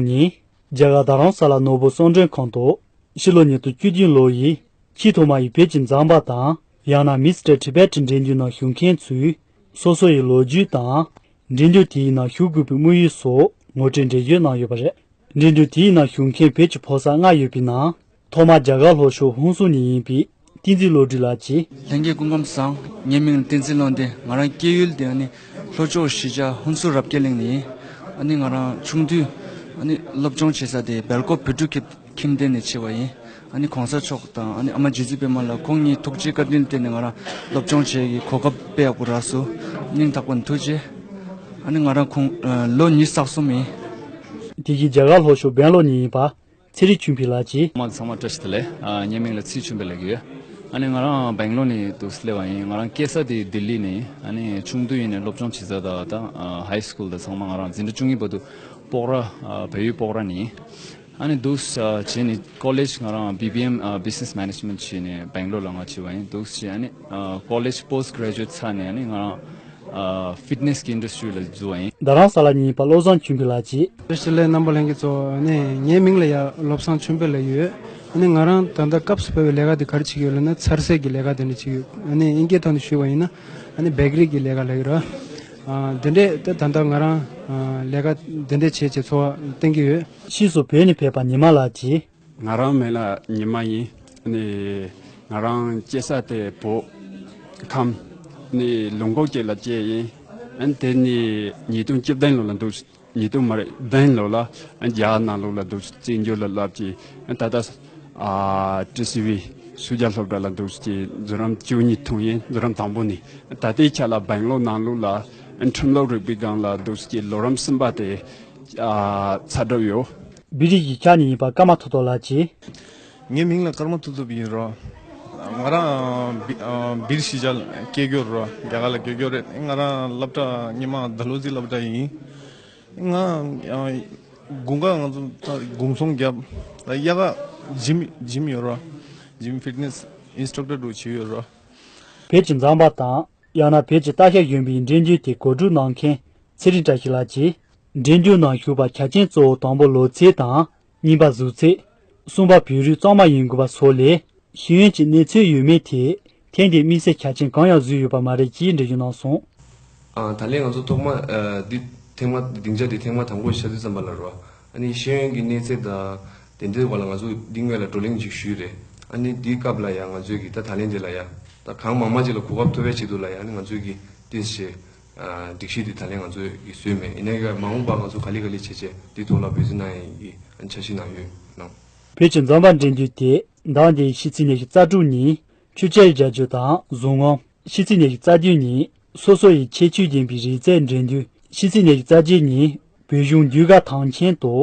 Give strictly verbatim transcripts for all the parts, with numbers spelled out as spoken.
ཉིན། རྒྱ་གར་རྡ་རམ་ས་ལ་ནོར་བུ་གསོལ་མགྲོན་ཁང་དུ། ཕྱི་ལོ་ཉིས་སྟོང་བཅུ་བདུན་ལོ་ཡི་ཆེས་ཐོག་མ་ཡི་བོད་ཀྱི་མཛངས་པ་དང་། ཡང་ན་མིས་ཊར་ཊི་བེ་ཊི་འགྲན་བསྡུར་ནང་ཞུགས་མཁན་ཚོས་སོ་སོ་ཡི་ལོ་རྒྱུས་དང་། འགྲན་བསྡུར་དེའི་ནང་ཞུགས་དགོས་པའི་དམིགས་ཡུལ་སོགས་ངོ་སྤྲོད་འགྲེལ་བརྗོད་གནང་ཡོད་པ་རེད། འགྲན་བསྡུར་དེའི་ནང་ཞུགས་མཁན་བོད་ཀྱི་ཕོ་གསར་ལྔ་ཡོད་པའི་ནང་། ཐོག་མར་རྒྱ་གར་ལྷོ་ཕྱོགས་ཧུན་སུར་ནས་ཡིན་པའི་བསྟན་འཛིན་བློ་གྲོས་ལགས་ཀྱིས། ལྷན་རྒྱས་སྐུ་ཁམས་བཟང་། ངའི་མིང་ལ་བསྟན་འཛིན་བློ་ལྡན། ང་རང་སྐྱེས་ཡུལ་དེ་ཨ་ནི་ལྷོ་ཕྱོགས་གཞིས་ཆགས་ཧུན་སུར་རབ་རྒྱས་གླིང་ནས་ཡིན། ཨ་ནི་ང་རང་ཆུང་དུས་ཨ་ནི་སློབ་སྦྱོང་བྱེད་ས་དེ་སྦེལ་ཀོབ་བོད་ཕྲུག་ཁྱིམ་སྡེ་ནས་བྱས་པ་ཡིན། ཨ་ནི་གོང་ས་མཆོག་དང་ཨ་ནི་ཨ་མ་རྗེ་བཙུན་པད་མ་ལགས་ཁོང་གཉིས་ཐུགས་རྗེ་བཀའ་དྲིན་བརྟེན་ནས་ང་རང་སློབ་སྦྱོང་བྱེད་ཀྱི་གོ་སྐབས་དཔེ་ཡག་པོ་རག་སོང་། སྙིང་ཐག་པ་ནས་ཐུགས་རྗེ། ཨ་ནི་ང་རང་ཁོང་ལོ་ཉི་ཤུ་རྩ་གསུམ་ཡིན། དེ་བཞིན་རྒྱ་གར་ལྷོ་ཕྱོགས་སྦེང་ལོར་ནས་ཡིན་པ། ཚེ་རིང་ཆོས་འཕེལ་ལགས་ཀྱིས། མ་ཚང་མ་བཀྲ་ཤིས་བདེ་ལེགས། ཨ། ངའི་མིང་ལ་ཚེ་རིང་ཆོས་འཕེལ་ལབ་ཀྱི་ཡོད། ཨ་ནི་ང་རང་སྦེང་ལོར་ནས་འདུག་སླེབས་པ་ཡིན། ང་རང་སྐྱེས་ས་དེ་ལྡི་ལི་ནས། ཨ་ནི་ཆུང་དུས་ཡིན་ནས་སློབ་སྦྱོང་བྱེད་ས་དང་། ད་ཧའི་སི་ཀུལ་དང་ཚང་མ་ང་རང་འཛིན་གྲྭ་བཅུ་གཉིས་བར་དུ་སྤོག་ར། ཨ། བལ་ཡུལ་སྤོག་ར་ནས། ཨ་ནི་འདུག་བྱས་ནས་ཀོ་ལེཇ་ང་རང་བི་བི་ཨེམ། ཨ། Business Management བྱས་ནས་སྦེང་ལོར་ལ་ང་བྱས་པ་ཡིན། འདུག་བྱས་ཨ་ནི་ཨ། ཀོ་ལེཇ་པོ་སི་ཊི་གྷ་རེ་ཇུ་ཨེཊ་ཚར་ནས་ཨ་ནི་ང་རང་ཨ། ཕིཊ་ནེ་སི་གི་ཨིན་ཌ་སི་ཊི་རི་ལ་འཛུལ་བ་ཡིན། རྡ་རམ་ས་ལ་ནས་ཡིན་པ་བློ་བཟང་ཆོས་འཕེལ་ལགས་ཀྱིས། བཀྲ་ཤིས་བདེ་ལེགས་རྣམ་པ་ལྷན་རྒྱས་ཚོ། ཨ་ནི་ངའི་མིང་ལ་ཡ་བློ་བཟང་ཆོས་འཕེལ་ལབ་ཡོད། ཨ་ནི་ང་རང་ད་ལྟ་སྐབས་སུ་བབས་པའི་ལས་ཀ་དེ་ག་རེ་བྱེད་ཀྱི་ཡོད་ལབ་ན་ཚར་སེལ་གྱི་ལས་ཀ་དེ་འདྲ་བྱེད་ཀྱི་ཡོད། ཨ་ནི་དབྱིན་སྐད་ཐོག་ནས་ཞུས་པ་ཡིན་ན་ཨ་ནི་བེ་ཀ་རི་གི་ལས་ཀ་ལབ་ཀྱི་རེད། ཨ། དེ་འདྲས་ད་ད་ལྟ་ང་རང་ཨ། ལས་ཀ་དེ་འདྲས་བྱས་བྱས་འཚོ་བ་བརྟན་གྱི་ཡོད། ཕྱིས་སུ་བོད་ནས་ཕེབས་པ་ཉི་མ་ལགས་ཀྱིས། ང་རང་མིང་ལ་ཉི་མ་ཡིན། ནི་ང་རང་སྐྱེས་ས་དེ་བོད་ཁམས་ནི་ལུང་ཁོག་ཅིག་ལ་སྐྱེས་ཡིན། ཨ་ནི་དེ་ནི་ཉིས་སྟོང་བཅུ་བདུན་ལོ་ལ་འདུག་ཉིས་སྟོང་མ་རེད། བདུན་ལོ་ལ་ཨ་ནི་རྒྱ་གར་ནང་ལོགས་ལ་འདུག་བཙན་བྱོལ་ལ་སླེབས་ཀྱི། ཨ་ནི་ད་ལྟ་ཨ། ཊི་སི་ཝི་སུམ་བརྒྱ་སློབ་གྲྭ་ལ་འདུག་ཅིག་མཛོད་རིམ་བཅུ་གཉིས་ཐོན་ཡིན། མཛོད་རིམ་དང་པོ་ནས། ད་ལྟའི་ཆ་ལ་སྦེང་ལོར་ནང་ལོགས་ལ་ཨ་ནི་ཁྲིམས་ལུགས་རིག་པའི་སྒང་ལ་འདུག་ཅིག་ལོ་རིམ་གསུམ་པ་དེ་ཨ། ཚར་གྲབས་ཡོད། བི་ཊི་གི་ཁྱག་ནས་ཡིན་པ་ཀརྨ་ཐུབ་ཐུབ་ལགས་ཀྱིས། ངའི་མིང་ལ་ཀརྨ་ཐུབ་ཐུབ་ཡིན་རོ། ང་རང་བི། བིར་གཞིས་ཆགས་ལ་སྐྱེས་རྒྱུ་རོ། རྒྱ་གར་ལ་སྐྱེས་རྒྱུ་རེད། ང་རང་སློབ་གྲྭ་སྔོན་མ་ཌལ་ཧོ་ཟི་སློབ་གྲྭ་ཡིན། ང་དགུན་ཁ་ང་ཚོ་ད་དགུན་ཚོང་བརྒྱབ། ད་དབྱར་ཁ་ཇིམ་ཇིམ་ཡོད་རོ། ཇིམ་ཕིཊ་ནེ་སི་ཨིན་སི་ཊག་ཊར་འདྲ་བྱེད་ཡོད་རོ། བོད་ཀྱི་མཛངས་པ་དང་། ཡང་ན་བོད་ཀྱི་སྟག་ཤར་གཞོན་པའི་འགྲན་བསྡུར་དེ་གོ་སྒྲིག་གནང་མཁན་ཚེ་རིང་བཀྲ་ཤིས་ལགས་ཀྱིས། འགྲན་བསྡུར་ནང་ཞུགས་པར་ཆ་རྐྱེན་གཙོ་བོ་དང་པོ་ལོ་ཚད་དང་། གཉིས་པ་གཟུགས་ཚད། གསུམ་པ་བོད་རིགས་གཙང་མ་ཡིན་དགོས་པ་སོགས་ལས། ཤེས་ཡོན་གྱི་གནས་ཚད་ཡོད་མེད་ཐད་ཐེངས་འདིའི་དམིགས་བསལ་ཆ་རྐྱེན་གང་ཡང་བཟོས་ཡོད་པ་མ་རེད་ཅེས་འགྲེལ་བརྗོད་གནང་སོང་། ཨ། ད་ལན་ང་ཚོ་ཐོག་མ་ཨ། འདི་ཐེངས་མ་སྡིངས་ཆ་འདི་ཐེངས་མ་དང་པོ་ཤར་དུས་ཙམ་པ་ལ་རོ། ཨ་ནི་ཤེས་ཡོན་གྱི་གནས་ཚད་དང་དེ་འདྲའི་སྐོར་ལ་ང་ཚོ་སྡིངས་ཆ་ལ་བགྲོ་གླེང་ཅིག་ཞུས་རེད། ཨ་ནི་འདིའི་སྐབས་ལ་ཡང་ང་ཚོས་ཀྱི་ད་ད་ལན་འདི་ལ་ཡང་ད་གང་མང་མང་ཅིག་ལ་གོ་སྐབས་ཐོབ་པའི་ཆེད་དུ་ལ་ཡང་ཨ་ནི་ང་ཚོས་ཀྱི་ཏིས་ཞེས། ཨ། སྒྲིག་གཞི་འདི་ད་ལན་ང་ཚོས་ཀྱི་བཟོས་མེད། ཡིན་ནའི་ཀ་མ་འོངས་པ་ང་ཚོ་ག་ལེ་ག་ལེ་བྱས་བྱས་འདི་ཐོག་ལ་འབད་བརྩོན་གནང་ཡས་ཀྱི་འཆར་གཞི་ནང་ཡོད་གནང་། བོད་ཀྱི་མཛངས་པ་འགྲན་བསྡུར་དེ་ཟླ་འདིའི་ཕྱི་ཚེས་ཉི་ཤུ་རྩ་དྲུག་ཉིན་ཆུ་བྱ་རྒྱལ་རྒྱུ་དང་གཟུངས་སྔོན། ཕྱི་ཚེས་ཉི་ཤུ་རྩ་བདུན་ཉིན་སོ་སོ་ཡི་ཁྱད་ཆོས་ལྡན་པའི་རིག་རྩལ་འགྲན་བསྡུར། ཕྱི་ཚེས་ཉི་ཤུ་རྩ་བརྒྱད་ཉིན་བོད་གཞུང་ཟློས་གར་ཐང་ཆེན་དུ་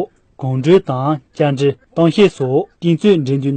གོམ་བགྲོད་དང་བཅར་འདྲི་གཏམ་བཤད་སོགས་རྟིང་རྩོད་འགྲན་བསྡུར།